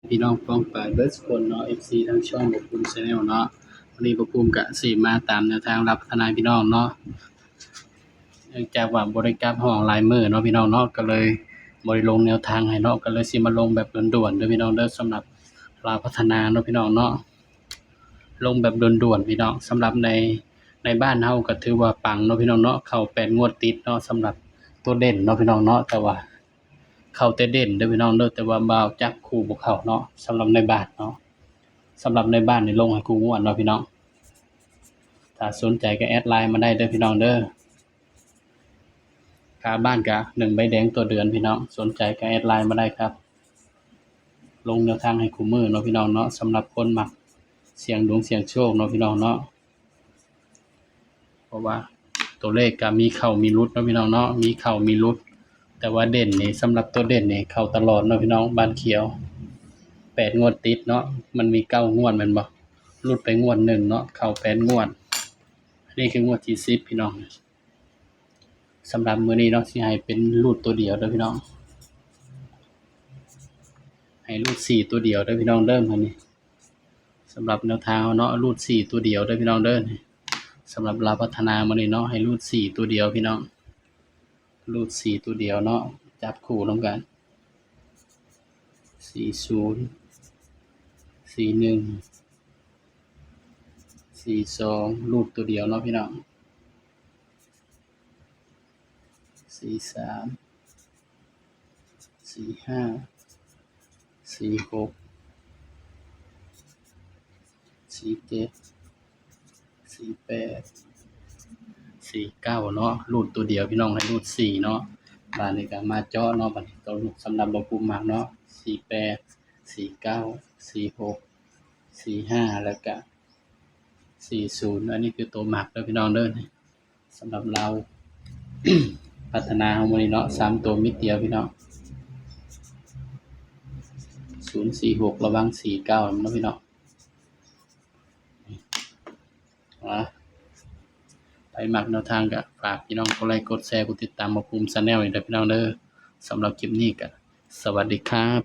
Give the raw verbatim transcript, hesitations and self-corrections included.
พี่น้องป้องปายเบิดสุคนเนาะ เอฟซี ทางช่องบ่าวภูมิ Channel เนาะ วันนี้บ่าวภูมิก็สิมาตามแนวทางลาวพัฒนาพี่น้องเนาะ เนื่องจากว่าบ่ได้กลับห้องหลายมื้อเนาะพี่น้องเนาะ ก็เลยบ่ได้ลงแนวทางให้เนาะ ก็เลยสิมาลงแบบด่วนๆเด้อพี่น้องเด้อ สำหรับลาวพัฒนาเนาะพี่น้องเนาะ ลงแบบด่วนๆพี่น้อง สำหรับใน ในบ้านเฮาก็ถือว่าปังเนาะพี่น้องเนาะ เข้าแปดงวดติดเนาะ สำหรับตัวเด่นเนาะพี่น้องเนาะ แต่ว่า เข้าแต่เด่นเด้อพี่น้องเด้อ แต่ว่าบ่าวจับคู่บ่เข้าเนาะ สำหรับในบ้านเนาะ สำหรับในบ้านนี่ลงให้คู่งวดเนาะพี่น้อง ถ้าสนใจก็แอดไลน์มาได้เด้อพี่น้องเด้อ ค่าบ้านก็หนึ่งใบแดงต่อเดือนพี่น้อง สนใจก็แอดไลน์มาได้ครับ ลงแนวทางให้คู่มื้อเนาะพี่น้องเนาะ สำหรับคนมักเสี่ยงดวงเสี่ยงโชคเนาะพี่น้องเนาะ เพราะว่าตัวเลขก็มีเข้ามีหลุดเนาะพี่น้องเนาะ มีเข้ามีหลุด แต่ว่าเด่นนี่ สำหรับตัวเด่นนี่เข้าตลอดเนาะพี่น้อง บ้านเขียว แปดงวดติดเนาะ มันมีเก้างวดแม่นบ่ หลุดไปงวดหนึ่งเนาะ เข้าแปดงวด อันนี้คืองวดที่สิบพี่น้อง สำหรับมื้อนี้เนาะ สิให้เป็นรูดตัวเดียวเด้อพี่น้อง ให้รูดสี่ตัวเดียวเด้อพี่น้องเด้อ มื้อนี้ สำหรับแนวทางเนาะ รูดสี่ตัวเดียวเด้อพี่น้องเด้อ สำหรับลาวพัฒนามื้อนี้เนาะ ให้รูดสี่ตัวเดียวพี่น้อง รูดสี่ตัวเดียวเนาะ จับคู่นำกัน สี่ศูนย์ สี่หนึ่ง สี่สอง รูดตัวเดียวเนาะพี่น้อง สี่สาม สี่ห้า สี่หก สี่เจ็ด สี่แปด สี่เก้าเนาะ รูดตัวเดียวพี่น้อง ให้รูดสี่เนาะ บาดนี้ก็มาเจาะเนาะ บาดนี้ตัวสำหรับบ่าวภูมิมักเนาะ สี่แปด สี่เก้า สี่หก สี่ห้า แล้วก็ สี่ศูนย์ อันนี้คือตัวมักเด้อพี่น้องเด้อ สำหรับลาว พัฒนาเฮามื้อนี้เนาะ สามตัวเม็ดเดียวพี่น้อง ศูนย์สี่หก ระวังสี่เก้าเนาะพี่น้อง อ่ะ ไผมักแนวทางก็ฝากพี่น้องกดไลค์กดแชร์กดติดตามบ่าวภูมิ Channel อีกเด้อพี่น้องเด้อ สำหรับคลิปนี้ก็สวัสดีครับ